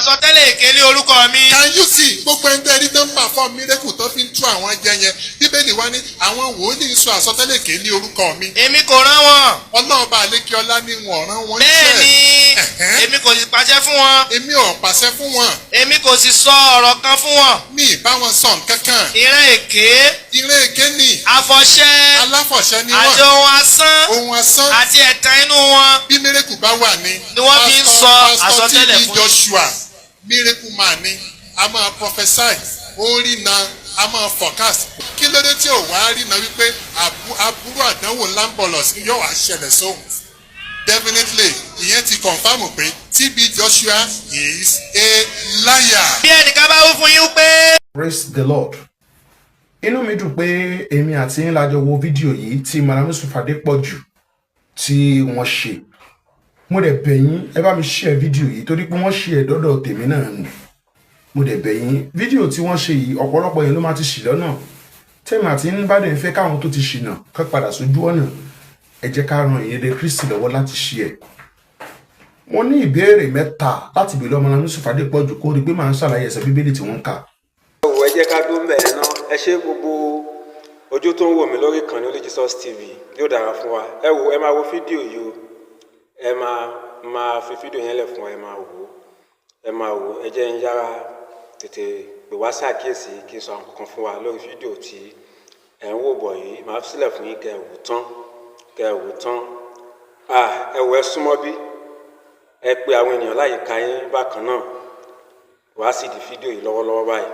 àsọtẹ́lẹ̀ èké ní orúkọ mi. Can you see? Gbogbo ẹni tẹ́ rí tó ń perform miracle tó fi ń tú àwọn jẹ yẹn, Bíbélì wá ní àwọn wòlíì ń sọ àsọtẹ́lẹ̀ èké ní orúkọ mi. Èmi kò rán wọn. Ọlọ́run bá àlékí ọlá ní wọn rán wọn Bẹ́ẹ̀ iṣẹ́. ni èmi kò sì pàṣẹ fún wọn. Èmi ò pàṣẹ fún wọn. Èmi kò sì sọ ọ̀rọ̀ kan fún wọn. Mi ì bá wọn sọ nǹkan kan. Ìran èké, Ìran èké ni, àfọ̀ṣẹ, aláfọ̀ṣẹ ni àti wọ́n. ohun asán Ohun asán. àti ẹ̀tàn inú wọn Bí miracle bá wà ní. ni wọ́n fi ń sọ Pastor àsọtẹ́lẹ̀ TB fún. Joshua, miracle man ni, a máa prophesy, ó ń rí na, a máa forecast. Kí ló dé tí ò wá rí na wípé aburú àdánwò ńlá ń bọ̀ lọ sí yóò wá ṣẹlẹ̀ sóhun? Definitely, ìyẹn ti confirm pé TB Joshua is a liar. Bí ẹnìkan bá wí fún yín pé Praise the Lord. Inú mi dùn pé èmi àti yín la jọ wo fídíò yìí tí Madam Yusuf Adépọ̀jù tí wọ́n ṣe. Mo dẹ̀ bẹ̀ yín, ẹ bá mi share fídíò yìí torí pé wọ́n share dọ́dọ̀ tèmi náà nù. Mo dẹ̀ bẹ̀ yín, fídíò tí wọ́n ṣe yìí, ọ̀pọ̀lọpọ̀ yẹn ló máa ti ṣì lọ́nà. Tèmi àti yín bá dẹ̀ ń fẹ́ káwọn tó ti ṣìnà kán padà sójú ọ̀nà, ẹ jẹ́ ká ran ìyìnrere Kristi lọ́wọ́ láti share. Mo ní ìbéèrè mẹ́ta láti béèrè ọmọ Madam Yusuf Adépọ̀jù kó rí i pé màá ń ṣàlàyé ẹsẹ̀ Bíbélì tí wọ́n ń kà. Ẹ wò, ẹ jẹ́ ká dún bẹ́ẹ̀ náà. Ẹ ṣé, gbogbo ojú tó ń wò mí lórí ìkànnì Only Jesus TV, yóò dára fún wa. Ẹ wò, ẹ máa wo fídíò yìí o. Ẹ máa máa fi fídíò yẹn lẹ̀ fún wa, ẹ máa wò ó, ẹ máa wò ó. Ẹ jẹ́ ń yára tètè pè wá ṣàkíyèsí kí n sọ àwọn kankan fún wa lórí fídíò tí ẹ ń wò bọ̀ yìí. Màá fi sílẹ̀ fún yín kẹ́ ẹ wò tán, kẹ́ ẹ wò tán. Ah, ẹ wò, ẹ súnmọ́ bí, ẹ pe àwọn ènìyàn láyìíká yín bákan náà wá sí di fídíò yìí lọ́wọ́lọ́wọ́ báyìí.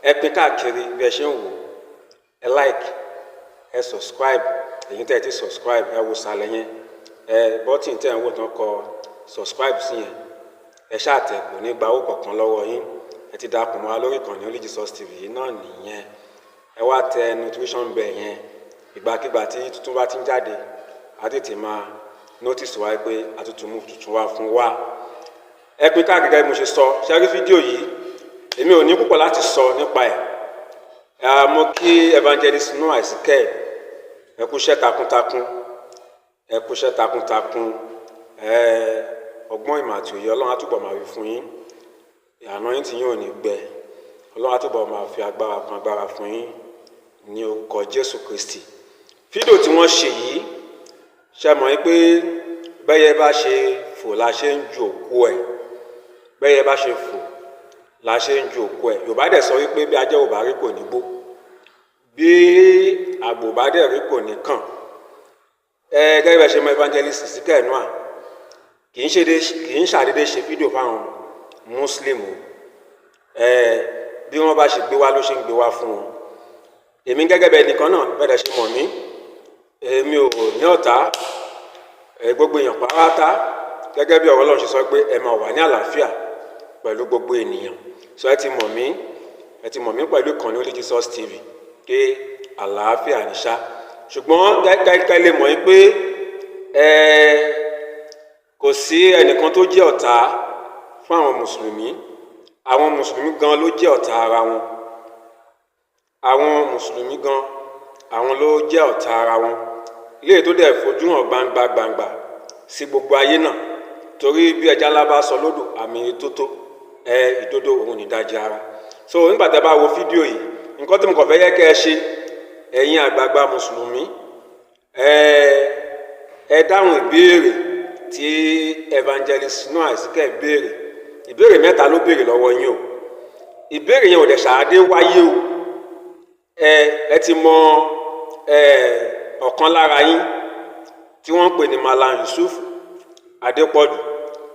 Ẹ pín káàkiri bí ẹ ṣe ń wò. Ẹ like, ẹ subscribe. Èyí tẹ́ ẹ ti subscribe, ẹ wo sàlẹ̀ yẹn, ẹ button tẹ́ ẹ ń wò tán kọ subscribe sí yẹn, ẹ ṣáà tẹ̀, kò ní gba owó kankan lọ́wọ́ yín. Ẹ ti darapọ̀ mọ́ wa lórí ìkànnì Only Jesus TV yìí náà nìyẹn. Ẹ wá tẹ notification bell yẹn. Ìgbàkigbà tí tuntun bá ti ń jáde, á tètè máa notice wa pé àtúntò mú tuntun wá fún wa. Ẹ pín káàkiri gẹ́gẹ́ bí mo ṣe sọ. Ṣe rí fídíò yìí, èmi ò ní púpọ̀ láti sọ nípa ẹ̀. Mo kí Evangelist Noah Ezekiel, ẹ kú iṣẹ́ takuntakun, ẹ kú iṣẹ́ takuntakun. Ẹ ọgbọ́n, ìmọ̀ àti òye, Ọlọ́run á túbọ̀ máa fi fún yín. Àná yín tí yín ò ní gbẹ. Ọlọ́run á túbọ̀ máa fi agbára kún agbára fún yín ní orúkọ Jésù Kristi. Fídíò tí wọ́n ṣe yìí, ṣe mọ̀ pé bẹ́yẹ bá ṣe fò la ṣe ń ju òkú ẹ̀, bẹ́yẹ bá ṣe fò la ṣe ń ju òkú ẹ̀. Yorùbá dẹ̀ sọ wípé bí ajá ò bá rí kò ní gbó, bí àgbò bá dẹ̀ rí kò ní kàn. Ẹ gẹ́gẹ́ bẹ́ẹ̀ ṣe mọ Evangelist Ezekiel Noah, kì í ṣàdédé ṣe fídíò fáwọn Muslim o. Ẹ bí wọ́n bá ṣe gbé wá ló ṣe ń gbé wá fún wọn. Èmi gẹ́gẹ́ bẹ́ẹ̀ nìkan náà bẹ́ẹ̀ ṣe mọ̀ mí, èmi ò ní ọ̀tá. Ẹ gbogbo èèyàn pátá, gẹ́gẹ́ bí ọ̀rọ̀ Ọlọ́run ṣe sọ pé ẹ máa wà ní àlàáfíà pẹ̀lú gbogbo ènìyàn. Sọ ẹ ti mọ̀ mí, ẹ ti mọ̀ mí pẹ̀lú ìkànnì Only Jesus TV pé àlàáfíà ní ṣá. Ṣùgbọ́n kẹ́ lè mọ̀ yín pé ẹ kò sí ẹnìkan tó jẹ́ ọ̀tá fún àwọn mùsùlùmí. Àwọn mùsùlùmí gan ló jẹ́ ọ̀tá ara wọn. Àwọn mùsùlùmí gan, àwọn ló jẹ́ ọ̀tá ara wọn, léè tó dẹ̀ fojú hàn gbangba gbangba sí gbogbo ayé náà, torí bí ẹja ńlá bá sọ lódò, àmì tótó ẹ ìdodo òun nìdajì ara. So nígbà tẹ́ bá wo fídíò yìí, nǹkan tí mo kàn fẹ́ yẹ kẹ́ ẹ ṣe, ẹ̀yin àgbààgbà mùsùlùmí, ẹ dáhùn ìbéèrè tí Evangelist Noah Ezekiel béèrè. Ìbéèrè mẹ́ta ló béèrè lọ́wọ́ yín o. Ìbéèrè yẹn ò dẹ̀ ṣàdé wáyé o. Ẹ ti mọ ẹ ọ̀kan lára yín tí wọ́n ń pè ní Malam Yusuf Adépọ̀jù.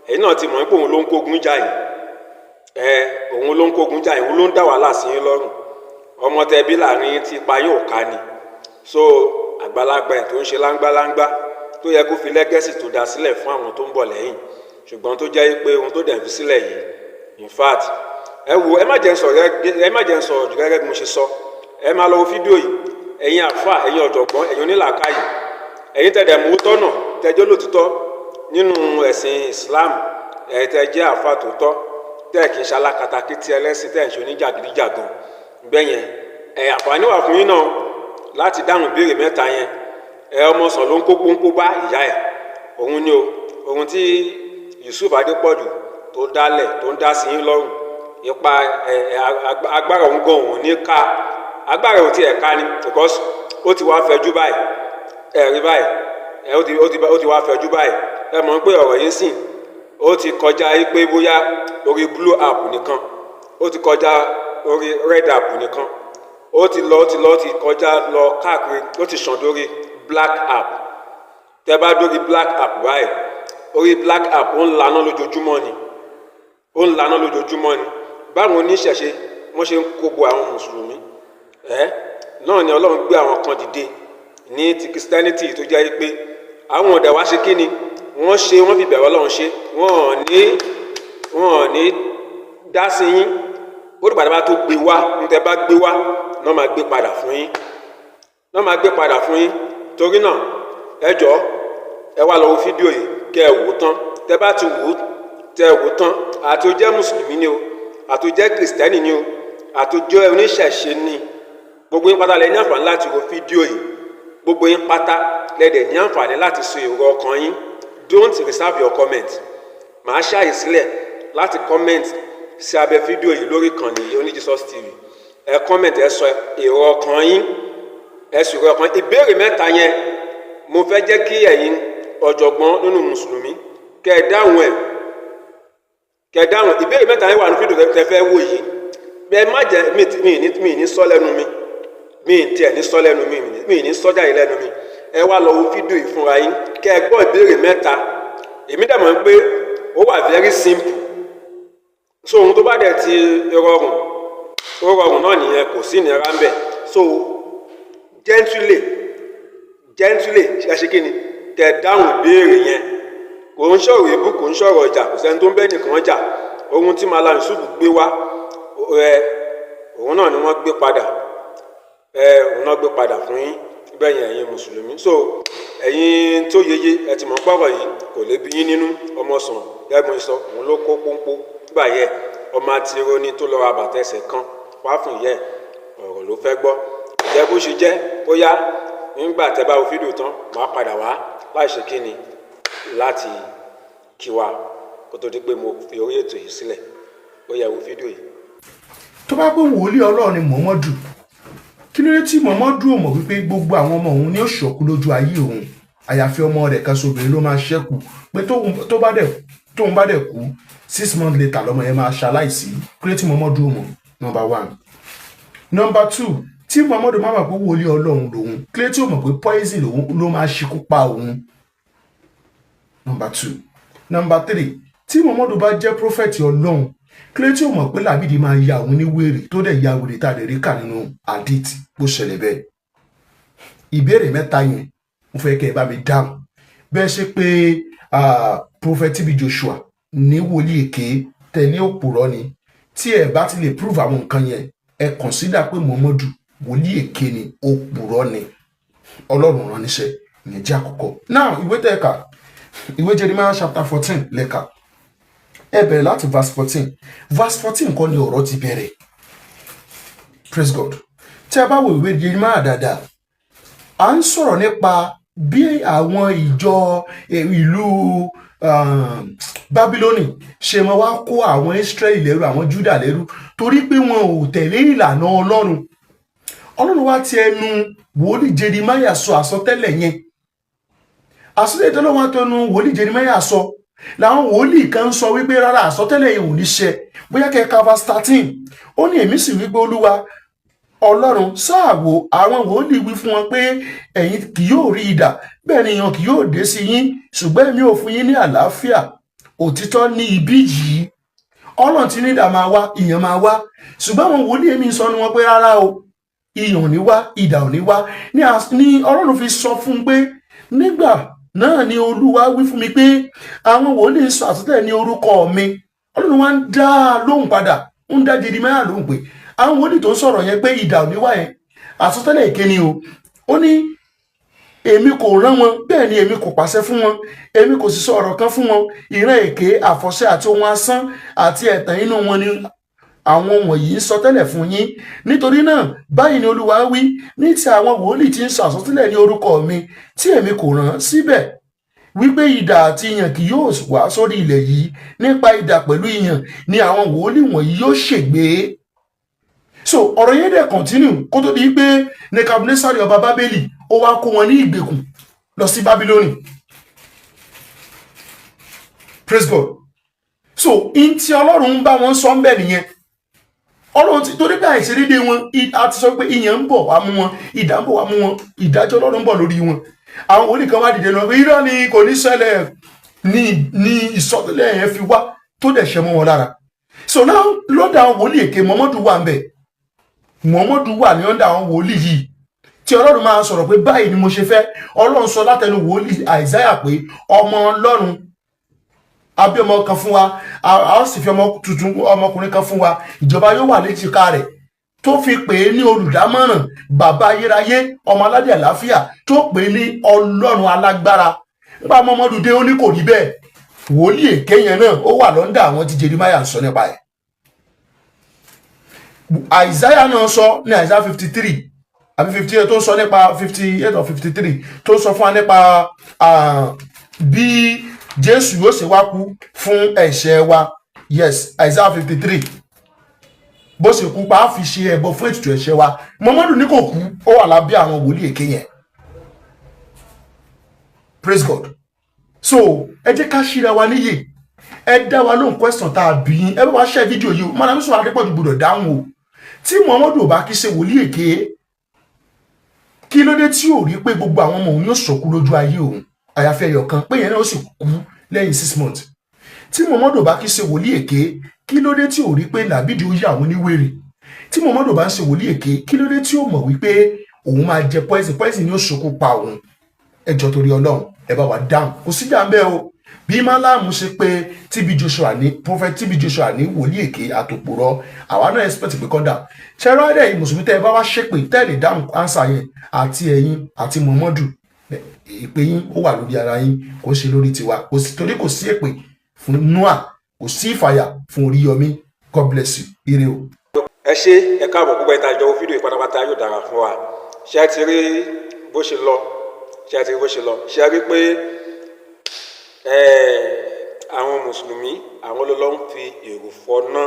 Ẹ̀yin náà ti mọ̀ pé òun ló ń kógun jà yìí. Ẹ òun ló ń kógun jà yìí, òun ló ń dá wàhálà sí yín lọ́rùn. Ọmọ tẹ bí láàrin yín tí ipa yóò ká ni. So àgbàlagbà ẹ̀ tó ń ṣe láńgbáláńgbá, tó yẹ kó fi legacy tó dá sílẹ̀ fún àwọn tó ń bọ̀ lẹ́yìn, ṣùgbọ́n tó jẹ́ pé ohun tó dẹ̀ fi sílẹ̀ yìí, in fact, ẹ wo, ẹ má jẹ́ n sọ̀rọ̀, ẹ má jẹ́ n sọ̀rọ̀ jù. Gẹ́gẹ́ bí mo ṣe sọ, ẹ máa lọ wo fídíò yìí. Ẹ̀yin àfà, ẹ̀yin ọ̀jọ̀gbọ́n, ẹ̀yin onílàákàyè, ẹ̀yin tẹ̀dẹ̀ mú tọ́nà, tẹ́jọ́ lòtítọ́ nínú ẹ̀sìn Islam, ẹ̀ tẹ́ jẹ́ àfà tòótọ́, tẹ́ kì í ṣe alákatakítí ẹlẹ́sìn, tẹ́ ẹ̀ ń ṣe oníjàgídíjàgan bẹ́yẹn, ẹ̀ àǹfààní wà fún yín náà láti dáhùn ìbéèrè mẹ́ta yẹn. Ẹ ọmọ sàn ló ń kó pọ́npọ́ bá ìyá ẹ̀. Òun ni o, ohun tí Yusuf Adépọ̀jù tó dálẹ̀ tó ń dá sí yín lọ́rùn. Ipa ẹ ẹ agbára òun gan òun ní ká agbára òun ti ẹ̀ ká ni, because ó ti wá fẹjú báyìí. Ẹ rí báyìí, ẹ ó ti wá fẹjú báyìí. Ẹ mọ̀ pé ọ̀rọ̀ yìí sìn, ó ti kọjá yí pé bóyá orí blue app nìkan, ó ti kọjá orí red app nìkan, ó ti lọ, ó ti kọjá lọ káàkiri, ó ti ṣàn dórí black app. Tẹ bá dórí black app báyìí, orí black app, ó ń laná lójoojúmọ́ ni, ó ń laná lójoojúmọ́ ni. Báwọn oníṣẹ̀ṣe wọ́n ṣe ń kóbo àwọn mùsùlùmí ẹ náà ni Ọlọ́run gbé àwọn kan dìde ní ti Christianity, tó jẹ́ pé àwọn ọ̀dà wa ṣe kí ni wọ́n ṣe, wọ́n fi bẹ̀rẹ̀ Ọlọ́run ṣe. Wọ́n ò ní dá sí yín. Ó dìgbà tí a bá tó gbé wá, ní tẹ́ bá gbé wá náà máa gbé padà fún yín, náà máa gbé padà fún yín. Torí náà, ẹ jọ̀ọ́, ẹ wá lọ wo fídíò yìí, kẹ́ ẹ wò ó tán. Tẹ́ bá ti wò ó, tẹ́ ẹ wò ó tán, àti ó jẹ́ mùsùlùmí ni o, àti ó jẹ́ kìrìsìtẹ́nì ni o, àti ó jẹ́ oníṣẹ̀ṣe ni, gbogbo yín pátá lẹ ní àǹfààní láti wo fídíò yìí. Gbogbo yín pátá lẹ dẹ̀ ní àǹfààní láti sọ èrò ọkàn yín. Don't reserve your comment. Màá ṣàyè sílẹ̀ láti comment sí abẹ́ fídíò yìí lórí ìkànnì Only Jesus TV. Ẹ comment, ẹ sọ èrò ọkàn yín, ẹ sọ èrò ọkàn yín. Ìbéèrè mẹ́ta yẹn, mo fẹ́ jẹ́ kí ẹ̀yin ọ̀jọ̀gbọ́n nínú mùsùlùmí kẹ́ ẹ dáhùn ẹ̀, kẹ́ ẹ dáhùn ìbéèrè mẹ́ta yẹn wà ní fídíò tẹ́ fẹ́ wò yìí. Bẹ́ẹ̀ má jẹ́ mi ní sọ lẹ́nu mi, mi tiẹ̀ ní sọ lẹ́nu mi, mi ní sọ jáde lẹ́nu mi. Ẹ wá lọ wo fídíò yìí fúnra yín, kẹ́ ẹ gbọ́ ìbéèrè mẹ́ta. Èmi dẹ̀ mọ̀ pé ó wà very simple. So ohun tó bá dẹ̀ ti rọrùn, ó rọrùn náà nìyẹn, kò sí ìnira ń bẹ̀. So gently, gently, ẹ ṣe kí ni kẹ́ ẹ dáhùn ìbéèrè yẹn. Kò ń sọ̀rọ̀ ebú, kò ń sọ̀rọ̀ ìjà, kò sẹ́ni tó ń bẹ́ nìkan jà. Ohun tí Malam Yusuf gbé wá ẹ, òun náà ni wọ́n gbé padà ẹ, òun náà gbé padà fún yín bẹ́ẹ̀ yẹn, ẹ̀yin mùsùlùmí. So ẹ̀yin tó yeye, ẹ ti mọ̀ pọ̀rọ̀ yìí kò lè bí yín nínú. Ọmọ sàn gẹ́gẹ́ sọ, òun ló kó pọ́npọ́ nígbà yẹ ọmọ àti roni tó lọ ra bàtà ẹsẹ̀ kan wá fún yẹ, ọ̀rọ̀ ló fẹ́ gbọ́. Ìjẹ́ bó ṣe jẹ́. Ó yá, nígbà tẹ́ bá wo fídíò tán, màá padà wá láì ṣe kíni láti kí wa kó tó di pé mo fi orí ètò yìí sílẹ̀. Ó yẹ, wo fídíò yìí. Tó bá pé wòlíì Ọlọ́run ni Muhammadu, kí ló dé tí Muhammadu ò mọ̀ wípé gbogbo àwọn ọmọ òun ní ó ṣọ̀kú lójú ayé òun, àyàfi ọmọ rẹ̀ kan sóbìnrin ló máa ṣẹ́kù, pé tóun bá dẹ̀ kú, 6 months later lọ́mọ yẹn máa ṣaláìsí? Kí ló dé tí Muhammadu ò mọ̀? Number one. Number two, tí Muhammadu má mọ̀ pé wòlíì Ọlọ́run lòun, kí ló dé tí ò mọ̀ pé poison lòun ló máa ṣekú pa òun? Number two. Number three, tí Muhammadu bá jẹ́ prophet Ọlọ́run, kí ló dé tí ò mọ̀ pé Làbídì máa ya òun ní wèrè, tó dẹ̀ ya wèrè, tá a lè rí kà nínú hadith bó ṣẹlẹ̀ bẹ́ẹ̀? Ìbéèrè mẹ́ta yẹn, mo fẹ́ kẹ́ ẹ bá mi dáhùn. Bẹ́ẹ̀ ṣe pé prophet TB Joshua ní wòlíì èké tẹ ní òpùrọ́ ni, tí ẹ bá ti lè prove àwọn nǹkan yẹn, ẹ consider pé Muhammadu wòlíì èké ni, òpùrọ́ ni, Ọlọ́run rán níṣẹ́. Ìyẹn jẹ́ àkọ́kọ́. Now, ìwé tẹ́ ẹ kà, ìwé Jeremiah chapter 14 lẹ́ka, ẹ bẹ̀rẹ̀ láti verse 14. Verse 14 kọ́ ni ọ̀rọ̀ ti bẹ̀rẹ̀. Praise God. Tí a bá wo ìwé Jeremiah dáadáa, à ń sọ̀rọ̀ nípa bí àwọn ìjọ ìlú Bábílónì ṣe máa wá kó àwọn Israẹli lẹ́rú, àwọn Júdà lẹ́rú, torí pé wọn ò tẹ̀lé ìlànà Ọlọ́run. Ọlọ́run wá ti ẹnu wòlíì Jeremiah sọ àsọtẹ́lẹ̀ yẹn. Àsọtẹ́lẹ̀ tó lọ́wọ́ tẹnu wòlíì Jeremiah sọ làwọn wòlíì kan sọ wípé rárá, àsọtẹ́lẹ̀ yìí ò ní ṣẹ. Bóyá kẹ́ka verse 13, ó ní, "Èmi sì wípé, Olúwa Ọlọ́run, sáà wò, àwọn wòlíì wí fún wọn pé, ẹ̀yin kì yóò rí idà, bẹ́ẹ̀ ni ìyàn kì yóò dé sí yín, ṣùgbọ́n èmi ò fún yín ní àlàáfíà òtítọ́ ní ibí yìí." Ọlọ́run ti ní idà máa wá, ìyàn máa wá, ṣùgbọ́n àwọn wòlíì èmi sọ ni wọn pé rárá o, ìyàn ò ní wá, idà ò ní wá. Ní Ọlọ́run fi sọ fún un pé, "Nígbà náà ni Olúwa wí fún mi pé, àwọn wòlíì sọ àsọtẹ́lẹ̀ ní orúkọ mi." Ọlọ́run wá ń dá a lóhùn padà, ń dá Jeremáyà lóhùn pé àwọn wòlíì tó ń sọ̀rọ̀ yẹn pé idà ò ní wá yẹn, àsọtẹ́lẹ̀ èké ni o. Ó ní, "Èmi kò rán wọn, bẹ́ẹ̀ ni èmi kò pàṣẹ fún wọn, èmi kò sì sọ ọ̀rọ̀ kan fún wọn. Ìran èké, àfọ̀ṣẹ àti ohun asán àti ẹ̀tàn inú wọn ni àwọn wọ̀nyí ń sọ tẹ́lẹ̀ fún yín. Nítorí náà, báyìí ni Olúwa wí ní ti àwọn wòlíì tí ń sọ àsọtẹ́lẹ̀ ní orúkọ mi, tí èmi kò rán síbẹ̀." Wípé idà àti ìyàn kì yóò wá sórí ilẹ̀ yìí. Nípa idà pẹ̀lú ìyàn ni àwọn wòlíì wọ̀nyí yóò ṣègbé. So ọ̀rọ̀ yẹn dẹ̀ continue kó tó di pé Nebukadnesari, ọba Bábélì, ó wá kó wọn ní ìgbèkùn lọ sí Bábílónì. Praise God. So in tí Ọlọ́run ń bá wọn sọ ń bẹ̀ nìyẹn. Ọlọ́run ti torí pé àìṣedédé wọn, a ti sọ pé ìyàn ń bọ̀ wá mú wọn, idà ń bọ̀ wá mú wọn, ìdájọ́ Ọlọ́run ń bọ̀ lórí wọn. Àwọn wòlíì kan wá dìde lọ pé irọ́ ni, kò ní ṣẹlẹ̀, ní ìsọtẹ́lẹ̀ yẹn fi wá tó dẹ̀ ṣẹ mọ́ wọn lára. So now, lọ́dọ̀ àwọn wòlíì èké, Muhammadu wà ń bẹ̀. Muhammadu wà ní ọ̀dọ̀ àwọn wòlíì yìí tí Ọlọ́run máa sọ̀rọ̀ pé báyìí ni mo ṣe fẹ́. Ọlọ́run sọ látẹnu wòlíì Àìsáyà pé ọmọ Ọlọ́run a bí ọmọ kan fún wa, a ó sì fi ọmọ tuntun, ọmọkùnrin kan fún wa, ìjọba yóò wà léjìká rẹ̀, tó fi pè é ní Olùdámọ̀ràn, Bàbá Ayérayé, Ọmọ Aládé Àlàáfíà, tó pè é ní Ọlọ́run Alágbára. Nígbà Muhammadu dé, ó ní kò rí bẹ́ẹ̀. Wòlíì èké yẹn náà, ó wà lọ́ndà àwọn tí Jeremiah ń sọ nípa ẹ̀. Àìsáyà náà sọ ní Àìsáyà 53 àbí 58, tó ń sọ nípa 58 or 53, tó ń sọ fún wa nípa bí Jésù yóò ṣe wá kú fún ẹ̀ṣẹ̀ wa. Yes, Isaiah 53, bó ṣe kú pa á fi ṣe ẹbọ fún ètùtù ẹ̀ṣẹ̀ wa. Muhammadu ní kò kú. Ó wà lábẹ́ àwọn wòlíì èké yẹn. Praise God. So ẹ jẹ́ ká ṣíra wa níyè. Ẹ dá wa lóhùn question tá a bí yín. Ẹ bá wa ṣe fídíò yìí o. Madam Yusuf Adépọ̀jù gbọ́dọ̀ dáhùn o. Tí Muhammadu ò bá kí ṣe wòlíì èké, kí ló dé tí ò rí pé gbogbo àwọn ọmọ òun yóò sọkú lójú ayé òun, àyàfi ẹyọ kan, pé yẹn náà ó sì kú lẹ́yìn 6 months? Tí Muhammadu ò bá kí ṣe wòlíì èké, kí ló dé tí ò rí pé Làbídì ó yá àwọn oníwèrè? Tí Muhammadu bá ń ṣe wòlíì èké, kí ló dé tí ó mọ̀ wípé òun máa jẹ poison, poison ni ó ṣokú pa òun? Ẹ jọ̀ọ́, torí Ọlọ́run, ẹ bá wa dáhùn. Kò síjà ń bẹ́ o. Bí Málàmù ṣe pé TB Joshua ní, Prophet TB Joshua ní wòlíì èké àtòpòrọ, àwa náà expect pé kọ́ńdà ṣẹ́rọ́ ẹ̀yin mùsùlùmí tẹ́ ẹ bá wá ṣépè tẹ́lẹ̀ dáhùn answer yẹn, àti ẹ̀yin àti Muhammadu, ìpè yín ó wà lórí ara yín, kò ṣe lórí tiwa. Kò sí, torí kò sí èpè fún Noah, kò sí ìfàyà fún Oríyọmí. God bless you. Ire o. Ẹ ṣe, ẹ káàbọ̀. Gbogbo ẹ̀ta ìjọwọ́ fídíò yìí pátápátá, yóò dára fún wa. Ṣé ẹ ti rí bó ṣe lọ? Ṣé ẹ ti rí bó ṣe lọ? Ṣé ẹ rí pé àwọn mùsùlùmí, àwọn ló lọ ń fi èrò fọ́ná,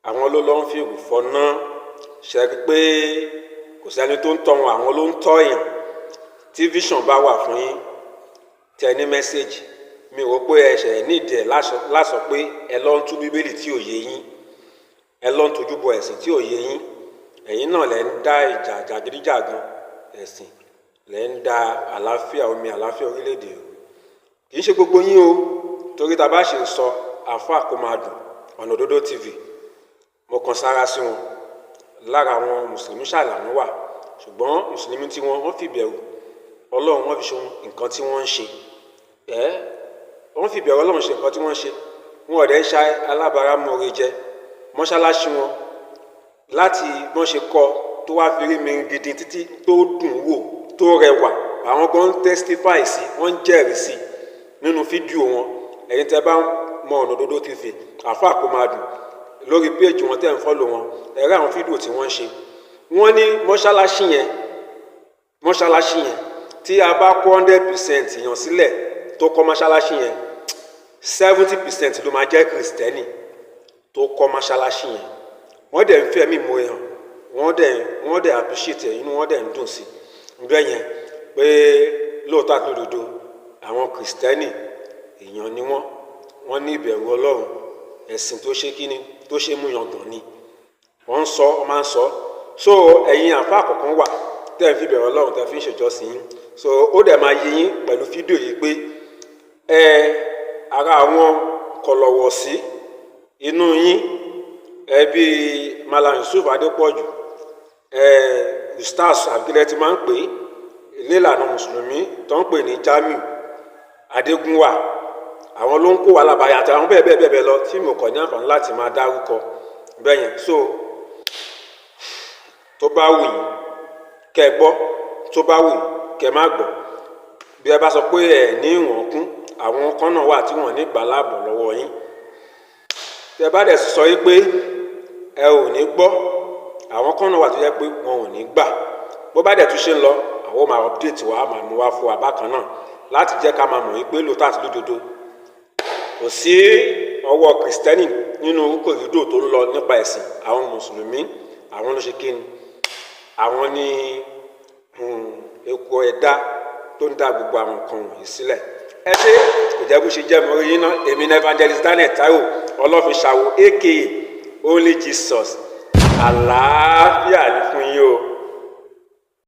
àwọn ló lọ ń fi èrò fọ́ná? Ṣé ẹ rí pé kò sẹ́ni tó ń tọ́ wọn, àwọn ló ń tọ́ èèyàn? Tí vision bá wà fún yín, tẹ ní message, mi ò rò pé ẹ ṣẹ̀ nídìí ẹ̀ lásọ pé ẹ lọ ń tú Bíbélì tí ò yé yín, ẹ lọ ń tójú bọ ẹ̀sìn tí ò yé yín. Ẹ̀yin náà lẹ ń dá ìjà jàgídíjàgan ẹ̀sìn, lẹ ń da àlàáfíà, omi àlàáfíà orílẹ̀-èdè rú. Kì í ṣe gbogbo yín o, torí tá a bá ṣe ń sọ àáfàá kó máa dùn. Ọ̀nà Òdodo TV, mo kan sára sí wọn. Lára àwọn mùsùlùmí ṣàlànà wà, ṣùgbọ́n mùsùlùmí tí wọ́n fi bẹ̀rù Ọlọ́run, wọ́n fi ṣe nǹkan tí wọ́n ń ṣe. Ẹ́ wọ́n fi bẹ̀rù Ọlọ́run ṣe nǹkan tí wọ́n ń ṣe. Wọn ò dẹ̀ ṣe alábàárámọ̀ọ́rẹ́ jẹ mọ́ṣáláṣí wọn láti wọ́n ṣe kọ́ tó wá fi rí mi gidi títí tó dùn wò, tó rẹwà. Àwọn gan ń testify sí, wọ́n ń jẹ́rìí sí nínú fídíò wọn. Ẹ̀yin tẹ́ bá ń mọ Ọ̀nà Òdodo TV, àáfàá kó máa dùn, lórí péèjì wọn tẹ́ ń follow wọn, ẹ rí àwọn fídíò tí wọ́n ń ṣe. Wọ́n ní mọ́ṣáláṣí yẹn, mọ́ṣáláṣí yẹn, tí a bá kó 100% yàn sílẹ̀ tó kọ́ mọ́ṣáláṣí yẹn, 70% ló máa jẹ́ kìrìsìtẹ́nì tó kọ́ mọ́ṣáláṣí yẹn. Wọ́n dẹ̀ ń fẹ́ mí mọ́ èèyàn, wọ́n dẹ̀ appreciate ẹ̀, inú wọ́n dẹ̀ ń dùn sí bẹ́ẹ̀ yẹn pé lóòótọ́ àti lódodo, àwọn kìrìsìtẹ́nì èèyàn ni wọ́n, wọ́n ní ìbẹ̀rù Ọlọ́run. Ẹ̀sìn tó ṣe kíni, tó ṣe mú yangàn ni wọ́n ń sọ, wọ́n máa ń sọ. So ẹ̀yin àfa àkọ́kọ́ wà tẹ́ ẹ̀ fi bẹ̀rù Ọlọ́run, tẹ́ ẹ fi ń ṣèjọsìn yín. So ó dẹ̀ máa yé yín pẹ̀lú fídíò yìí pé ẹ ara àwọn kọ̀lọ̀wọ̀ sí inú yín, ẹbí Malam Yusuf Adépọ̀jù, ẹ ustaz àbíkílẹ̀ tí máa ń pè é nílànà mùsùlùmí tó ń pè ní Jamiu Adégúnwà, àwọn ló ń kó wàhálà báyà àti àwọn bẹ́ẹ̀ bẹ́ẹ̀ bẹ́ẹ̀ bẹ́ẹ̀ lọ tí mo kàn ní àǹfààní láti máa dárúkọ bẹ́ẹ̀ yẹn. So tó bá wù yín kẹ́ ẹ gbọ́, tó bá wù yín kẹ́ ẹ má gbọ́. Bí ẹ bá sọ pé ẹ ní ìwọ̀n kún, àwọn kan náà wà tí wọ́n ní gbà láàbọ̀ lọ́wọ́ yín. Tẹ́ bá dẹ̀ sọ yí pé ẹ ò ní gbọ́, àwọn kan náà wà tó jẹ́ pé wọn ò ní gbà. Bó bá dẹ̀ tún ṣe ń lọ, àwa. Àwọn ò máa update wa, máa mú wá fún wa bákan náà láti jẹ́ ká máa mọ̀ wípé lóòótọ́ àti lódodo, kò sí ọwọ́ Kìrìsìtẹ́nì nínú rúkèrúdò tó ń lọ nípa ẹ̀sìn. Àwọn Mùsùlùmí, àwọn ló ṣe kíni, àwọn ní eku ẹ̀dá tó ń dá gbogbo àwọn nǹkan wọ̀nyí sílẹ̀. Ẹ ṣe, kò jẹ́ bó ṣe jẹ́. Mo rí yín ná. Èmi ní Evangelist Daniel Taiwo Ọlọ́finṣàwò, aka Only Jesus. Àlàáfíà ní fún yín o.